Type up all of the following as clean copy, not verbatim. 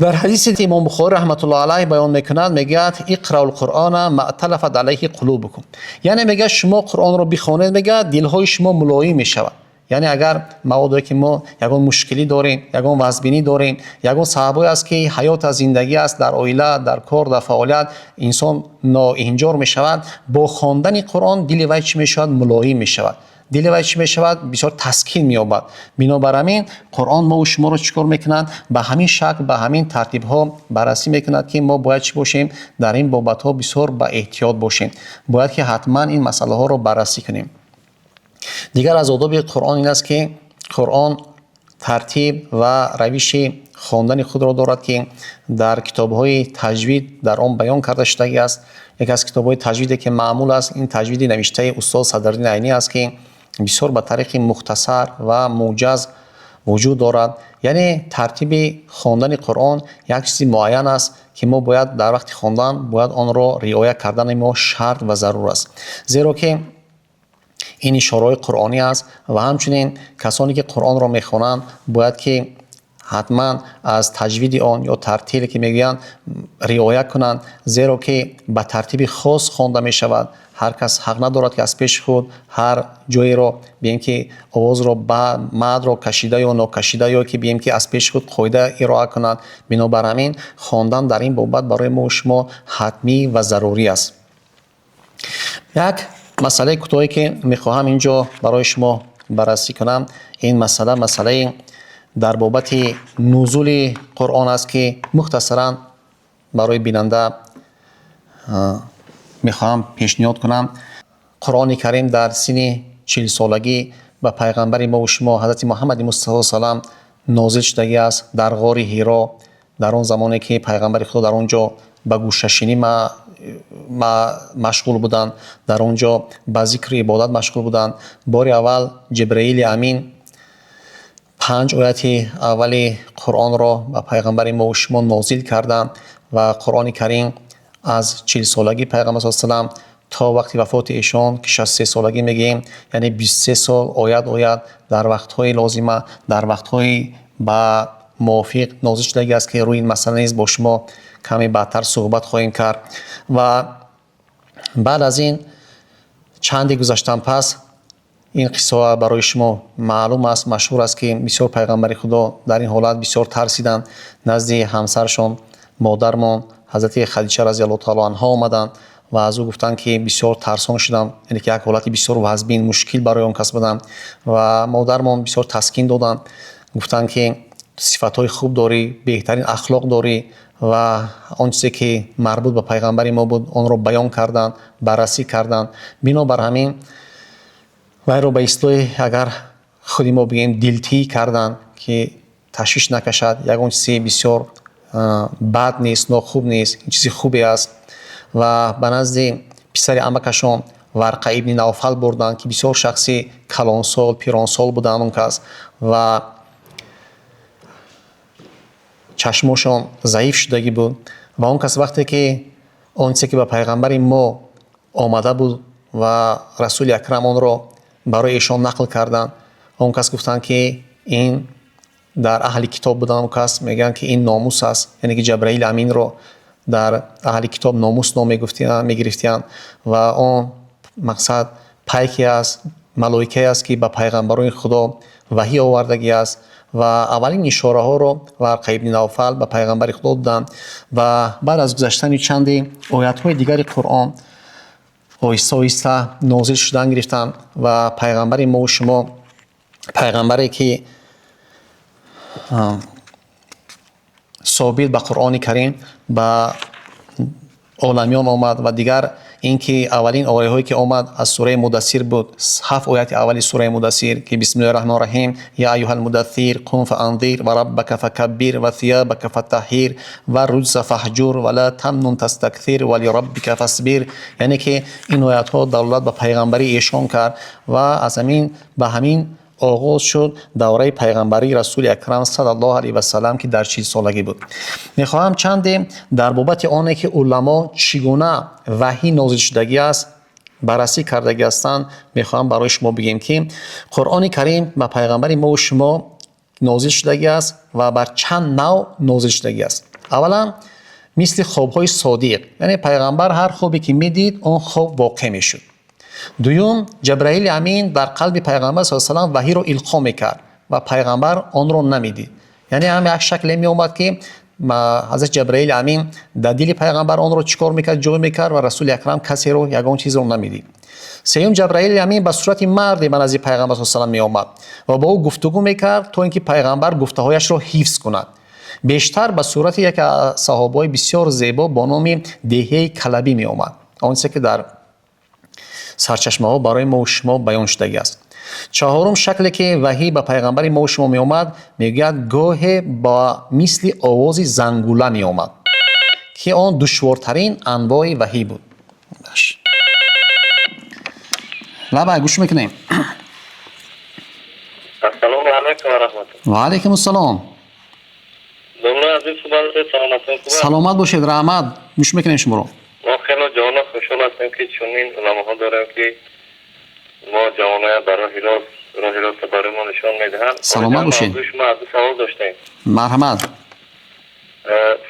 Дар ҳадисе имом Бухорӣ раҳматуллоҳ алайҳ баён мекунад, мегӯяд: اقرءوا القرآن ما ائتلفت عليه قلوبكم. Яъне мегӯяд, шумо Қуръонро бихонед, мегӯяд, дилҳои шумо мулоим мешавад. Яъне агар маводое ки мо ягон мушкилӣ дорем, ягон вазбинӣ дорем, ягон сабабҳое аст, ки ҳаёт аст, зиндагӣ аст, дар оила, дар кор, дар фаъолият инсон ноинҷор мешавад, бо хондани Қуръон дили вай чӣ мешавад? Мулоим мешавад. Дили вай чӣ мешавад? Бисёр таскин меёбад. Бинобар ҳамин Қуръон мову шуморо чӣ кор мекунад? Ба ҳамин шакл, ба ҳамин тартибҳо баррасӣ мекунад, ки мо бояд чӣ бошем, дар ин бобатҳо бисёр ба эҳтиёт бошем, бояд ки ҳатман ин масъалаҳоро баррасӣ кунем. Дигар аз одоби Қуръон ин аст, ки Қуръон тартиб ва равиши хондани худро дорад, ки дар китобҳои таҷвид дар он баён карда шудагӣ аст. Яке аз китобҳои таҷвиде, ки маъмул аст, ин таҷвиди навиштаи устод Садриддин Айнӣ аст, ки бисёр ба тариқи мухтасар ва муҷаз вуҷуд дорад. Яъне тартиби хондани Қуръон як чизи муайян аст, ки мо бояд дар вақти хондан бояд онро риоя кардани мо шарт ва зарур аст, зеро ки ин ишораҳои қуръонӣ аст. Ва ҳамчунин касоне ки Қуръонро мехонанд, бояд ки ҳатман аз таҷвиди он ё тартиле ки мегӯянд риоя кунанд, зеро ки ба тартиби хос хонда мешавад. Ҳар кас ҳақ надорад, ки аз пеши худ ҳар ҷоеро бием, ки овозро ба мадро кашида ё нокашида, ё ки бием, ки аз пеши худ қоида ироа кунад. Бинобар ҳамин хондан дар ин бобат барои мо шумо ҳатмӣ ва зарурӣ аст. Як масъалаи кӯтоҳе, ки мехоҳам ин ҷо барои шумо баррасӣ кунам, ин масъала масъалаи дар бобати нузули Қуръон аст, ки мухтасаран барои бинанда мехоҳам пешниҳод кунам. Қуръони Карим дар синни 40-солагӣ ба пайғамбари мову шумо ҳазрати Муҳаммади Мустафо салам нозил шудагӣ аст дар ғори Ҳиро, дар он замоне ки пайғамбари Худо дар он ҷо ба гӯшашинӣ машғул буданд, дар он ҷо ба зикру ибодат машғул буданд. Бори аввал Ҷабраили Амин 5 ояти аввали Қуръонро ба пайғамбари мову шумо нозил карданд. Ва Қуръони Карим аз 40-солагии пайғамбар с салам то вақти вафоти эшон, ки 63-солагӣ мегӯем, яъне 23 сол оят оят дар вақтҳои лозима, дар вақтҳои ба мувофиқ нозил шудагӣ аст, ки рӯи ин масъала низ бо шумо каме баъдтар суҳбат хоҳем кард. Ва баъд аз ин чанде гузаштан пас, ин қиссаҳо барои шумо маълум аст, машҳур аст, ки бисёр пайғамбари Худо дар ин ҳолат бисёр тарсиданд. Назди ҳамсарашон, модармон ҳазрати Хадича разиаллоҳу таоло анҳо омаданд ва аз ӯ гуфтанд, ки бисёр тарсон шудам, яъне ки як ҳолати бисёр вазбин, мушкил барои он кас будам. Ва модармон бисёр таскин доданд, гуфтанд, ки сифатҳои хуб дорӣ, беҳтарин ахлоқ дорӣ. Ва он чизе ки марбут ба пайғамбари мо буд, онро баён карданд, баррасӣ карданд. Бинобар ҳамин вайро ба истилоҳи агар худи мо бигӯем, дилтӣ карданд, ки ташвиш накашад, ягон чизи бисёр бад нест, нохуб нест, ин чизи хубе аст. Ва ба назди писари амакашон Варқа ибни Навфал бурданд, ки бисёр шахси калонсол, пиронсол буданд он кас ва чашмошон заиф шудагӣ буд. Ва он кас вақте ки он чизе ки ба пайғамбари мо омада буд ва Расули Акрам онро барои эшон нақл карданд, он кас гуфтанд, ки ин дар аҳли китоб буданд, он кас мегӯянд, ки ин номус аст, яъне ки Ҷабраили Аминро дар аҳли китоб номус ном мегирифтиянд. Ва он мақсад пайке аст, малоикае аст, ки ба пайғамбарони Худо ваҳӣ овардагӣ аст. Ва аввалин ишораҳоро Варқа ибни Навфал ба пайғамбари Худо доданд. Ва баъд аз гузаштани чанде оятҳои дигари Қуръон оҳиста оҳиста нозил шудан гирифтанд. Ва пайғамбари мову шумо, пайғамбаре ки собит ба Қуръони Карим ба оламиён омад. Ва дигар ин ки аввалин ояҳое ки омад, аз сураи Мудассир буд, ҳафт ояти аввали сураи Мудассир, ки бисмиллоҳи раҳмони раҳим, я аюҳал мудассир қум фаанзир ва раббака факаббир ва сиябака фатаҳҳир ва руҷза фаҳҷур ва ла тамнун тастаксир ва лираббика фасбир. Яъне ки ин оятҳо далолат ба пайғамбарии эшон кард. Ва аз ҳамин ба ҳамин оғоз шуд давраи пайғамбарии Расули Акрам саллаллоҳу алайҳи васалам, ки дар 40-солагӣ буд. Мехоҳам чанде дар бобати оне ки уламо чӣ гуна ваҳӣ нозилшудагӣ аст баррасӣ кардагӣ ҳастанд, мехоҳам барои шумо бигӯем, ки Қуръони Карим ба пайғамбари мову шумо нозил шудагӣ аст ва бар чанд навъ нозил шудагӣ аст. Аввалан, мисли хобҳои содиқ, яъне пайғамбар ҳар хобе ки медид, он хоб воқеъ мешуд. Дуюм, Ҷабраили Амин дар қалби пайғамбар с салам ваҳиро илқо мекард ва пайғамбар онро намедид. Яъне ҳам як шакле меомад, ки ҳазрат Ҷабраили Амин дар дили пайғамбар онро чӣ кор мекард? Ҷой мекард ва Расули Акрам касеро, ягон чизро намедид. Сеюм, Ҷабраили Амин ба сурати марде ба назди пайғамбар с салам меомад ва бо ӯ гуфтугӯ мекард, то ин ки пайғамбар гуфтаҳояшро ҳифз кунад. Бештар ба сурати яке аз саҳобаҳои бисёр зебо бо номи Деҳияи Калабӣ меомад, он чизе ки дар сарчашмаҳо барои мову шумо баён шудагӣ аст. Чаҳорум, шакле ки ваҳӣ ба пайғамбари мову шумо меомад, мегӯяд, гоҳе ба мисли овози зангула меомад, ки он душвортарин анвои ваҳӣ буд. Лабай, гӯш мекунем. Ассалому алайкум ва раҳматуллоҳ. Ва алайкум ассалом. Домла азиз, хуб ҳастед, саломатон хуб аст? Саломат бошед, раҳмат, гӯш мекунем шуморо. Мо хело ҷавонон хушҳол ҳастем, ки чунин уламоҳо дорем, ки мо ҷавоноя ба роҳи рост, роҳи ростро барои мо нишон медиҳанд. Саломат бошед. Мавзӯи шумо аз ду савол доштем. Марҳамат.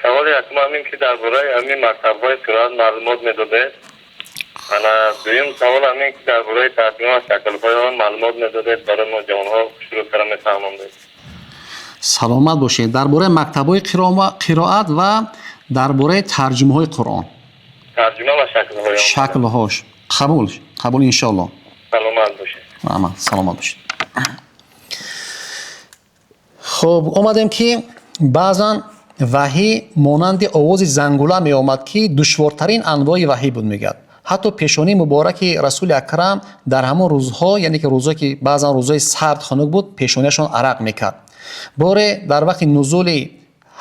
Саволи якум ҳамин, ки дар бораи ҳамин мактабҳои қироат маълумот медодед. Ана дуюм савол ҳамин, ки дар бораи тарҷума ва шаклҳои он маълумот медодед, барои мо ҷавонҳо шурӯъ мефаҳмондед. Саломат бошед. Дар бораи мактабҳои қироат ва дар бораи тарҷумаҳои Қуръон. Тарҷума ва шаклҳои он. Шаклҳош, қабул, қабул, иншоалло. Саломат бошед. Раҳмат, саломат бошед. Хуб, омадем, ки баъзан ваҳӣ монанди овози зангула меомад, ки душвортарин анвои ваҳӣ буд. Мегӯяд, ҳатто пешонии мубораки Расули Акрам дар ҳамон рӯзҳо, яъне ки рӯзое ки баъзан рӯзҳои сард, хунук буд, пешонияшон арақ мекард. Боре дар вақти нузули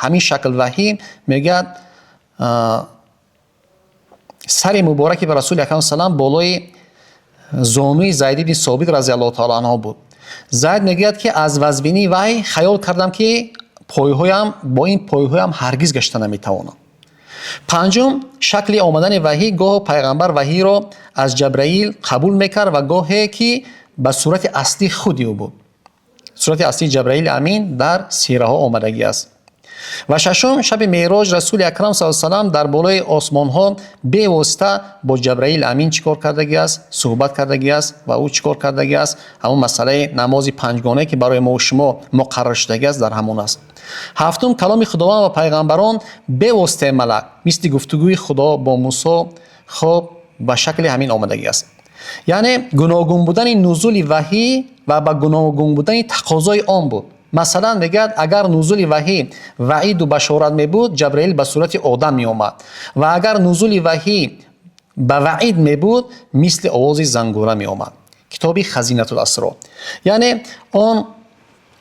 ҳамин шакл ваҳӣ, мегӯяд, сари мубораки ба Расули Акрам салам болои зонуи Зайд ибни Собит разиаллоҳу таала анҳо буд. Зайд мегӯяд, ки аз вазбинии ваҳй хаёл кардам, ки пойҳоям бо ин пойҳоям ҳаргиз гашта наметавонам. Панҷум, шакли омадани ваҳӣ: гоҳо пайғамбар ваҳиро аз Ҷабраил қабул мекард ва гоҳе ки ба сурати аслии худи ӯ буд. Сурати аслии Ҷабраили Амин дар сираҳо омадагӣ аст. Ва шашум, шаби Меъроҷ Расули Акрам с салам дар болои осмонҳо бевосита бо Ҷабраил Амин чӣ кор кардагӣ аст? Суҳбат кардагӣ аст. Ва ӯ чӣ кор кардагӣ аст? Ҳамон масъалаи намози панҷгонае, ки барои мову шумо муқаррар шудагӣ аст, дар ҳамон аст. Ҳафтум, каломи Худованд ва пайғамбарон бевоситаи малак, мисли гуфтугӯи Худо бо Мусо, хоб, ба шакли ҳамин омадагӣ аст. Яъне гуногун будани нузули ваҳӣ ва ба гуногун будани тақозои он буд. Масалан, мегӯяд, агар нузули ваҳӣ ваъиду башорат мебуд, Ҷабраил ба сурати одам меомад ва агар нузули ваҳӣ ба ваъид мебуд, мисли овози зангура меомад. Китоби Хазинатул асрор. Яъне он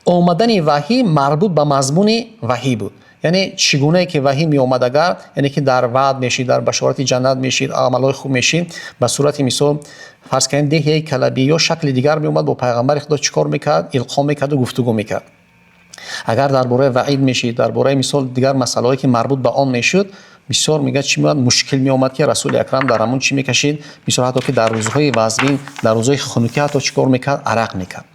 омадани ваҳӣ марбут ба мазмуни ваҳӣ буд, яъне чӣ гунае ки ваҳӣ меомад. Агар, яъне ки дар ваъд мешид, дар башорати ҷаннат мешид, амалҳои хуб мешид, ба сурати, мисол, фарз кардем, Деҳияи Калабӣ ё шакли дигар меомад, бо пайғамбари Худо чӣ кор мекард? Илқо мекарду гуфтугӯ мекард. Агар дар бораи ваъид мешид, дар бораи, мисол, дигар масъалаҳое ки марбут ба он мешуд, бисёр, мегӯяд, чӣ меомад? Мушкил меомад, ки Расули Акрам дар ҳамон чӣ мекашид. Мисол, ҳатто ки дар рӯзҳои вазмин, дар рӯзҳои хунукӣ ҳатто чӣ кор мекард? Арақ мекард.